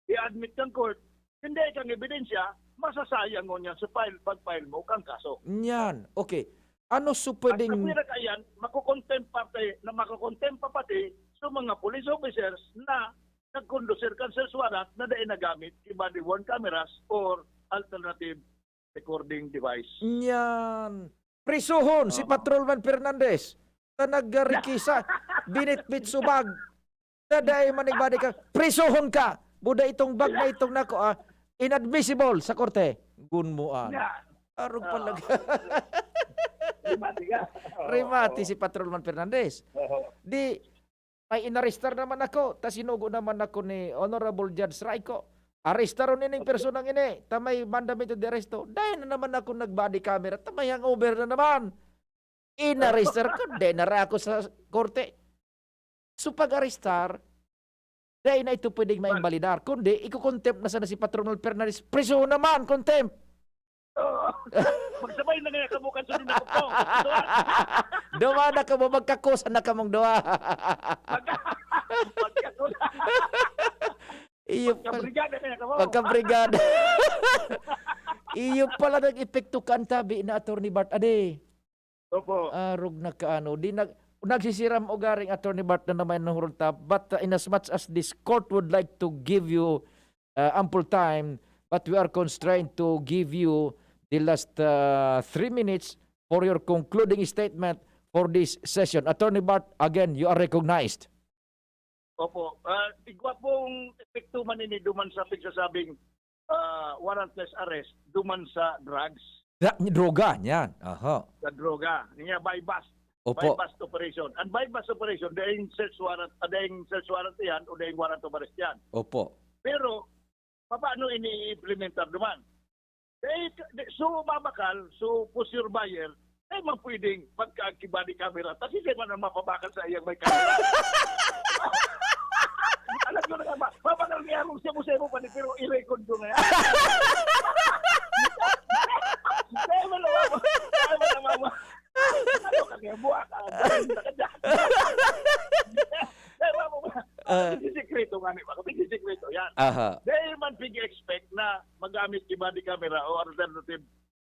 i-admit kang court, kung dai kang ebidensya, masasayang ngunyan sa file, pag-file mo kang kaso. Yan. Okay. Ano so At pwedeng sa pira kaiyan, makokontempt pa pati, na makokontempt pa pati sa mga police officers na nagkondusir kan search warrant na dai nagamit ki body-worn cameras or alternative recording device. Nyan. Prisuhon si Oo. Patrolman Fernandez. Na nagrikisa, binitbit subag. Na dai man nagbadi ka, prisuhon ka. Buda itong bag na itong nako, ah, inadmissible sa korte. Gunmuan. Yan. Arog Oo. palag. Rimati ka. Oo, Rimati oo. si Patrolman Fernandez. Oo. Di, may inarestar naman ako, ta sinugo naman ako ni Honorable Judge Raico. Arestaron ining Okay. personang ini, ta may mandamento de arresto. Dai na naman ako nag-body camera, ta may hangover na naman. Inarestar ko, dai na ra ako sa korte. So, pag-arestar, dai na ito pwedeng Pag- maimbalidar, kundi iko-contempt na sana si Patrolman Fernandez. Priso naman, contempt! Oo. Mag-, Sabay na nga kabukan sa din ako po. Duwa na kamo, magkakusa na kamong duwa. Magka-, magkakusa. Iyo pala. Magkabrigada kaya kamo. Magkabrigada. Iyo pala nag-epekto kan tabi na, Attorney Bart, ade. Opo. Arog na kaano. Di nag-, nagsisiram o garing, Attorney Bart, na naman nahurot ta. But, uh, in as much as this court would like to give you, uh, ample time, but we are constrained to give you the last, uh, three minutes for your concluding statement for this session. Attorney Bart, again, you are recognized. Opo. Ah, igwa pong epekto man ini duman sa pigsasabing, ah, warrantless arrest, duman sa drugs. Dra-, droga, yan. Aha. Sa droga. Niya, buy-bust. Opo. Buy-bust operation. Ang buy-bust operation, daing search warrant, ah, daing search warrant yan o daing warrant of arrest yan. Opo. Pero, paano ini-implementar duman? Dai, di, so mabakal, so for sure buyer, dai man pwedeng pagka-body camera, kasi dai man ang mapabakal sa iyang may camera. Alam ko na nga, ma-, mabakal niya kung siya mo, siya mo pa ni, pero i-record ko ngayon. Dai man ang mama, dai man ang mama. Ano ka kaya, buha ka? Dai man ang mama. Dai man ang mama. Ah. Hindi sikreto nga ni, baka hindi sikreto yan. Aha. Dai man pig-expect na magamit ki body camera o alternative,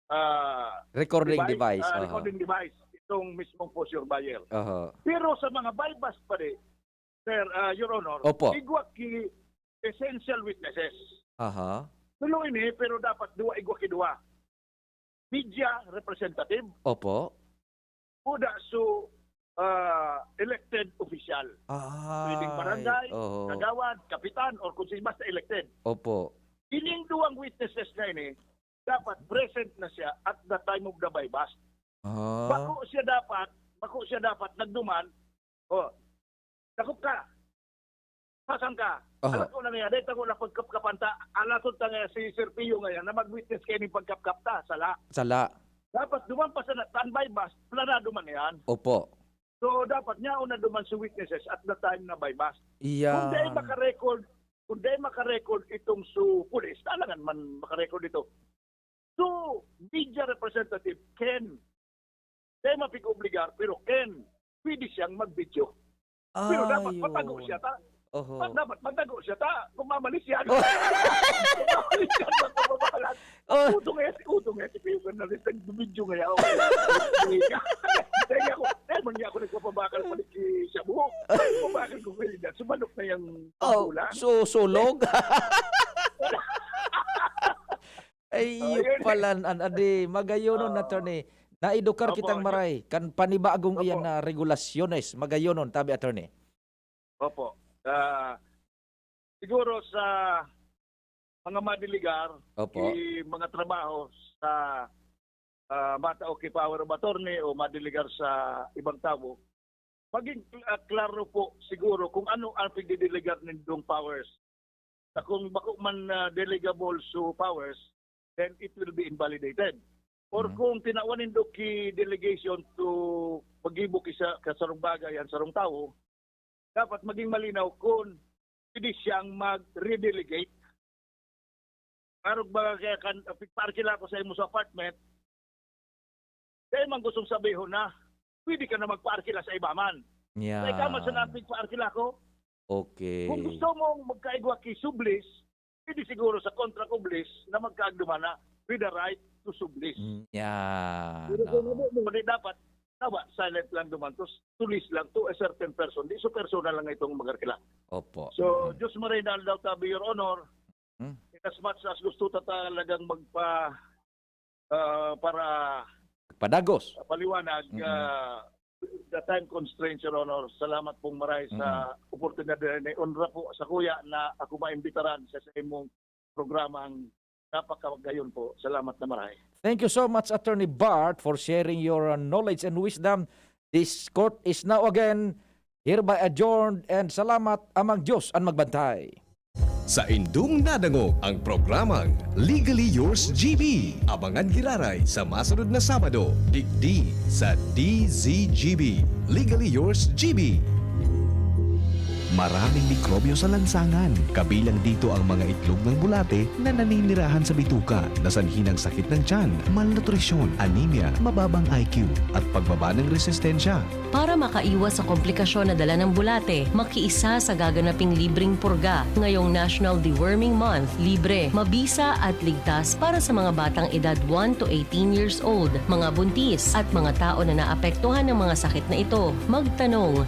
ah, recording device, device, ah, aha, recording device, itong mismong for sure buyer. Aha. Pero sa mga buy-bust pa di, sir, ah, Your Honor, opo, igwa ki essential witnesses. Aha. Tulo ini, pero dapat duwa, igwa ki duwa. Media representative. Opo. Buda su, ah, elected official. Ay, pwedeng barangay, oho, kagawad, kapitan, or kung sino, basta elected. Opo. Ining duwang witnesses na ini, dapat present na siya at the time of the buy-bust. Ah. Bako siya dapat, bako siya dapat nagduman, oh, dakop ka. Pasan ka? Aha. Alam ko na niya, dahil tako na pagkapkapan ta, alasod ta nga si Sir Pio ngayon na mag-witness kayo ng pagkapkap ta, sala. Sala. Dapat duman pa sa na-, tan buy-bust, planado man yan. Opo. So, dapat niya una duman si witnesses at the time na buy-bust. Iyan. Kung dahil makarecord, kung dahil makarecord itong su pulis, talagan man makarecord ito. So, media representative can, dai mapig-obligar, pero can, pwede siyang mag-video. Pero dapat, ayun, matago siya ta. Oho. Pa-, dapat matago siya ta. Kung mamalis siya, kung mamalis siya, magpapabalan. Oh. Utong eh, utong eh, si Pio Fernandez, nag-video ngayon. Kaya ako, kaya man niya ako nagpapabakal pa ni Shabu. Pabakal ko ngayon na, sumanok na yung pambula. Oh, so, sulog? Ay, oh, iyo yun. Pala, an-, adi, magayonon, oh, attorney. Naedukar, opo, kitang maray, kan panibagong, opo, iyan na regulasyones. Magayonon, tabi, attorney. Opo. Ah, siguro sa mga madiligar, opo, i-, mga trabaho sa, ah, matao ki power of attorney o madiligar sa ibang tawo, maging, ah, klaro po siguro kung ano ang pagdidelegar nindong powers. Sa kung bako man, ah, delegable so powers, then it will be invalidated. Or, mhm, kung tinawan nindo ki delegation to paggibo ki sa, ka sarong bagay ang sarong tawo, dapat maging malinaw kung pwede siyang mag-redelegate. Arog ba kaya kan, pigpaarkila ko sa imo sa apartment, dai man gustong sabihon na pwede ka na magpaarkila sa iba man. Yeah. Sa ikaw man sa napigpaarkila ko. Okay. Kung gusto mong magkaigwa ki sublease, pwede siguro sa contract of lease na magkaagduman na with the right to sublease. Mm, yan. Pero kung, oo, hindi mo, di dapat, dapat silent lang duman to, to lease lang to a certain person. Di so personal lang itong mag-arkila. Opo. So, mm, Diyos maray na aldaw tabi, Your Honor. Hmm. In as much as gusto ta talagang magpa-, ah, para padagos, paliwanag, mm-mm, ah, the time constraints, Your Honor. Salamat pong maray sa, mm-mm, oportunidad na ini. Onra po sa kuya na ako maimbitaran sa, sa imong programang napakagayon po. Salamat na maray. Thank you so much, Attorney Bart, for sharing your, uh, knowledge and wisdom. This court is now again hereby adjourned, and salamat, amang Diyos an magbantay. Sa indong nadangog ang programang Legally Yours G B. Abangan giraray sa masunod na Sabado, digdi sa D Z G B. Legally Yours G B. Maraming mikrobyo sa lansangan, kabilang dito ang mga itlog ng bulate na naninirahan sa bituka, na sanhi ng sakit ng tiyan, malnutrisyon, anemia, mababang I Q, at pagbaba ng resistensya. Para makaiwas sa komplikasyon na dala ng bulate, makiisa sa gaganaping libreng purga ngayong National Deworming Month. Libre, mabisa at ligtas para sa mga batang edad one to eighteen years old, mga buntis, at mga tao na naapektuhan ng mga sakit na ito. Magtanong,